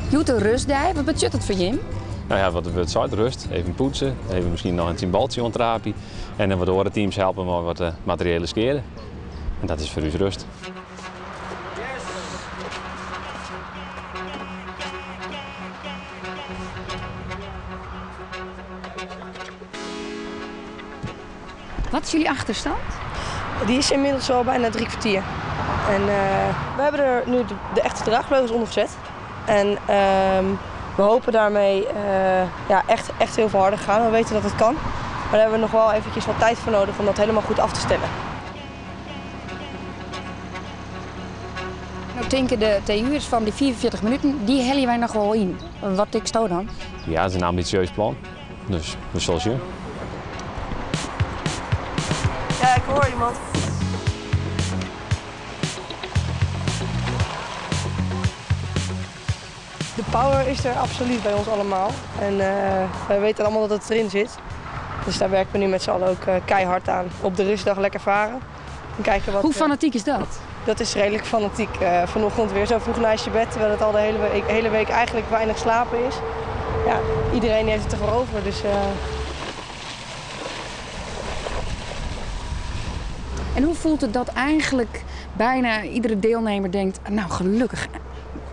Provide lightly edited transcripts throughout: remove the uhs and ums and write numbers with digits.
Hjoed de rustdei, wat betsjut dat foar jim? Nou ja, wat it wurd seit, rust. Even poetse, even miskien noch in baltsje oantraapje en dan wat oare teams helpe mei wat eh, materiële skea. En dat is foar ús rust. Wat is jullie achterstand? Die is inmiddels al bijna 3 kwartier. En we hebben er nu de echte draagvleugels onder gezet. En we hopen daarmee ja, echt, echt heel veel harder gaan. We weten dat het kan. Maar daar hebben we nog wel eventjes wat tijd voor nodig om dat helemaal goed af te stellen. No tinke de TU'ers fan dy 45 minuten, dy helje wy noch wol yn. Wat tinksto dan? Ja, dat is in ambitieus plan. Dus we zullen zien. Ja, ik hoor iemand. De power is er absoluut bij ons allemaal. En wij weten allemaal dat het erin zit. Dus daar werken we nu met z'n allen ook keihard aan. Op de rustdag lekker varen. En kijken wat, Hoe fanatiek is dat? Dat is redelijk fanatiek. Vanochtend weer zo vroeg naast je bed, terwijl het al de hele week eigenlijk weinig slapen is. Ja, iedereen heeft het ervoor over. Dus. En hoe voelt het dat eigenlijk bijna iedere deelnemer denkt, nou gelukkig,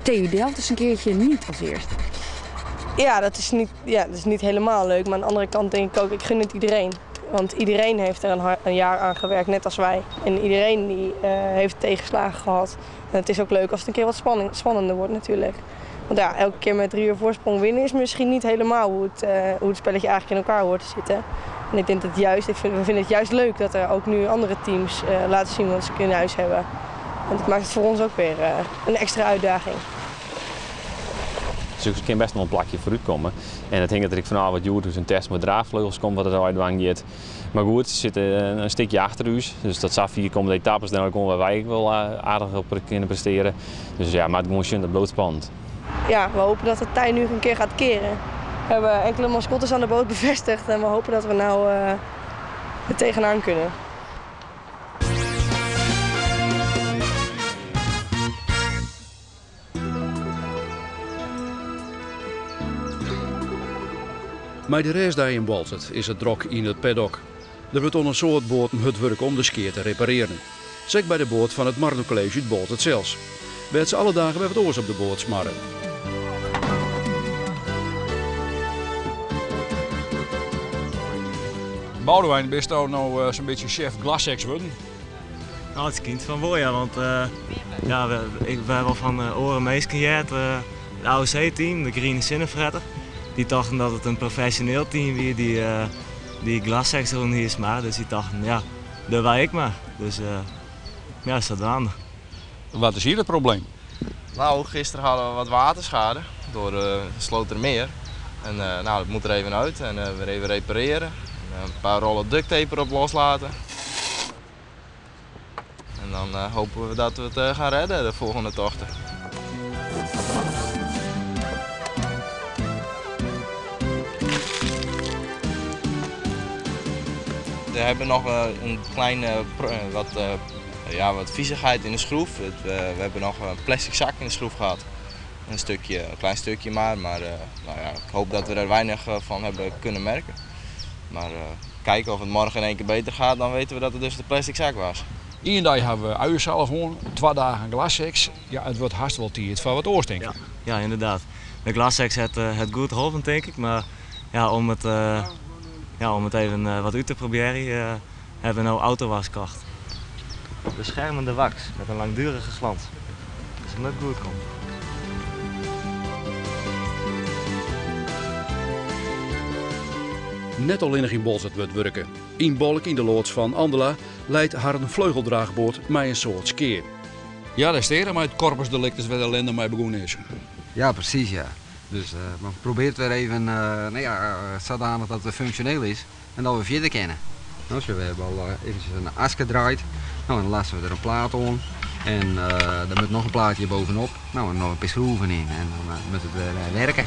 TU Delft is een keertje niet als eerste? Ja, dat is niet helemaal leuk. Maar aan de andere kant denk ik ook, ik gun het iedereen. Want iedereen heeft er een jaar aan gewerkt, net als wij. En iedereen die heeft tegenslagen gehad. En het is ook leuk als het een keer wat spannender wordt natuurlijk. Want elke keer met 3 uur voorsprong winnen is misschien niet helemaal hoe het spelletje eigenlijk in elkaar hoort te zitten. En ik denk dat juist, ik vind, we vinden het juist leuk dat er ook nu andere teams laten zien wat ze in huis hebben. En dat maakt het voor ons ook weer een extra uitdaging. Dus ik kan best nog een plakje vooruit komen. En het hing er vanaf wat Joert dus een test met draagvleugels komt, wat het uitwang gaat. Maar goed, ze zitten een stukje achter ons. Dus dat zag 4 komende etappes, dan komen wij wel aardig op kunnen presteren. Dus ja, maar het moet dat bloot spannend. Ja, we hopen dat het tij nu een keer gaat keren. We hebben enkele mascottes aan de boot bevestigd en we hopen dat we nou er tegenaan kunnen. Maar de restdag in Boalsert is it drok yn it paddock. Der wurdt oan in soad boaten hurd wurke om de skea te reparearjen. Sa by de boat fan it Marne College út Boalsert sels. Wêr't se alle dagen wer wat oars op de boat smarre. Boudewijn, bisto no sa'n bytsje chef Glassex wurden? Nou, it skynt fan wol, ja, want ja, we hawwe al fan oare minsken heard, it AOC-team, de Griene Sinnefretter, dy tochten dat it in profesjoneel team wie dy't Glassex rûn hie, mar dus dy tochten, ja, dêr wy ek mar. Dus ja, sadwaande. Wat is hjir it probleem? Nou, gisteren hadden we wat waterschade door de Slotermeer. En dat moet er even uit en weer even repareren. En een paar rollen duct tape erop loslaten. En dan hopen we dat we het gaan redden de volgende tochten. We hebben nog een kleine wat ja, wat viezigheid in de schroef. We hebben nog een plastic zak in de schroef gehad. Een klein stukje maar, maar ik hoop dat we er weinig van hebben kunnen merken. Maar kijken of het morgen in één keer beter gaat, dan weten we dat het dus de plastic zak was. Eén dag hebben we uiersalf gewoon, 2 dagen Glassex. Ja, het wordt haast wel tijd voor wat oors, denk ik. Ja, ja, inderdaad. De Glassex het goed geholpen, denk ik. Maar ja, om het even wat uit te proberen, hebben we nou autowas gekocht. Beschermende wax met een langdurige glans. Dus het moet goed komen. Net al in Boalsert wurdt wurke. Yn Balk yn de loads fan Andela leit har in fleugeldraachboat mei in soad skea. Ja, dêr steane mei it corpus delictus wêr de ellinde mei begûn is. Ja, presys ja. Dus men probearret wer even, no ja, sadanich dat it funksjoneel is en dat we fierder kinne. No, sjoch, we hawwe al eventsjes in aske draaid. No, en dan lasse we der in plaat oan en der moat noch in plaatsje bovenop. No, en noch in pear skroeven yn en dan moat it wer werke.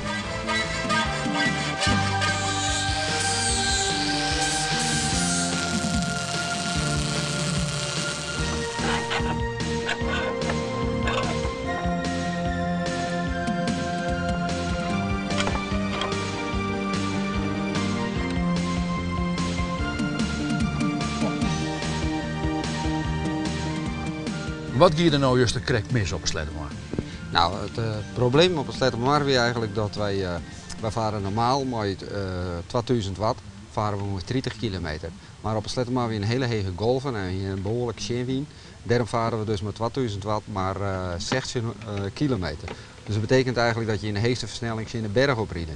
Wat gie der no juster krekt mis op 'e Sleattemer? No, it probleem op 'e Sleattemer wie eigenlik dat wy, wy fare normaal mei 2000 watt fare we mei 30 kilometer. Mar op 'e Sleattemer wie in hiele hege golven en hie in behoarlike tsjinwyn. Dêrom fare we dus mei 2000 watt mar 16 kilometer. Dus dat betekent eigenlik dat je yn de heechste fersnelling tsjin de berch opride.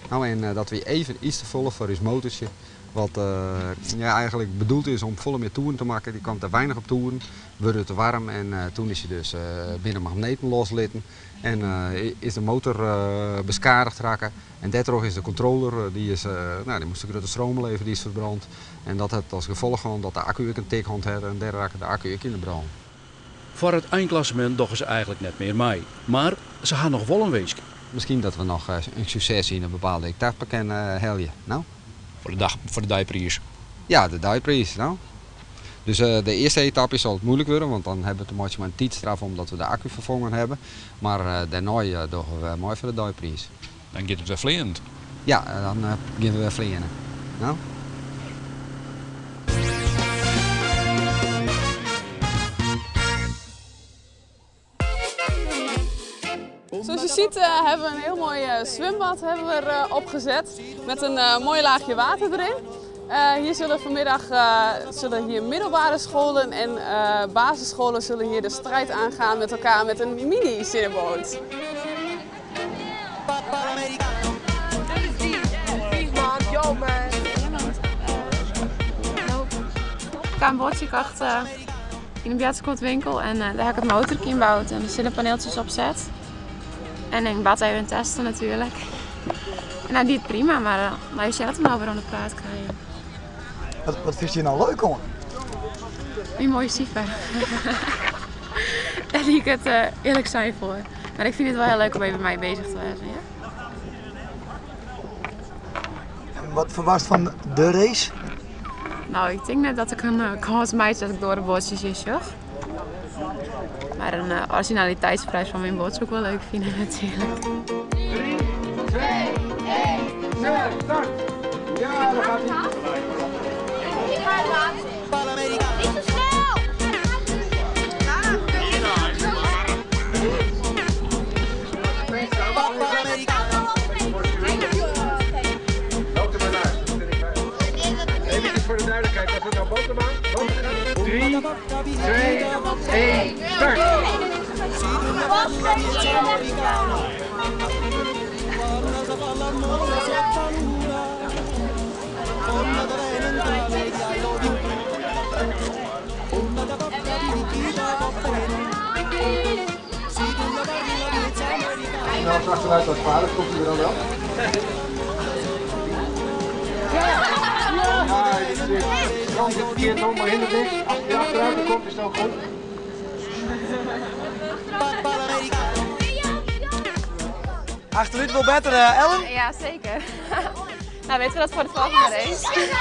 No en dat wie even iets te folle foar ús motortsje, wat ja, eigenlik bedoeld is om folle mear toeren te makken. Dy kwam te weinich op toeren, wurde te waarm en toen is hy dus binne magneten loslitten en is de motor beskadigd rakke. En dêrtroch is de controller, dy is, no, dy moast de grutte stroom levere, dy is ferbrând. En dat hat as gefolch hân dat de akku ek in tik hân hat en dêr rakke de akku ek yn de brân. Foar it einklassemint dogge se eigenlik net mear mei, mar se ha noch wol in winsk. Miskien dat we noch in sukses yn in bepaalde etappe kinne helje, no? Foar de dag, foar de deipriis? Ja, de deipriis, no. Dus de earste etappe sil it moeilik wurde, want dan hawwe we te meitsjen mei in tiidstraf omdat we de akku ferfongen hawwe. Mar dêrnei dogge we mei foar de deipriis. Dan giet it wer fleanend. Ja, dan gean we wer fleanen. No. Zoals je ziet hebben we een heel mooi zwembad hebben we er, opgezet met een mooi laagje water erin. Hier zullen vanmiddag zullen hier middelbare scholen en basisscholen zullen hier de strijd aangaan met elkaar met een mini-zinneboot. Ik heb een bootje gekocht in een bjatskootwinkel en daar heb ik het motortje in gebouwd en de zonnepaneeltjes opzet. En ik bad even testen natuurlijk. En hij deed prima, maar je ziet het hem nou weer aan de praat krijgen. Wat vind je nou leuk hoor? Een mooie cijfer. Daar liet ik het eerlijk zijn voor. Maar ik vind het wel heel leuk om even met mij bezig te zijn. Ja? En wat verwacht van de race? Nou, ik denk net dat ik een kans maak dat ik door de bootjes in zag. Maar een originaliteitsprijs van mijn boot zou ik wel leuk vinden natuurlijk. 3, 2, 1, start! Ja, daar gaat hij. Niet zo snel! Even voor de duidelijkheid, was het nou Boterma? 3, 2, 1, start! Nou, als achteruit als vader, komt hij er dan wel? Ja! Ja, de krant zit verkeerd om, maar hindert niks. Als hij achteruit komt, is het ook goed. Achteruit wel beter, Ellen? Ja, zeker. Nou, weten we dat voor de volgende race?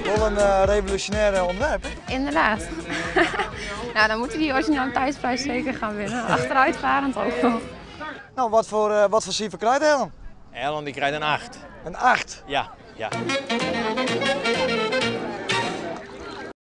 Wel een revolutionair ontwerp, hè? Inderdaad. Nou, dan moeten die originaliteitsprijs zeker gaan winnen. Achteruitvarend ook nog. Nou, wat voor cijfer krijgt Ellen? Ellen die krijgt een 8. Een 8? Ja, ja.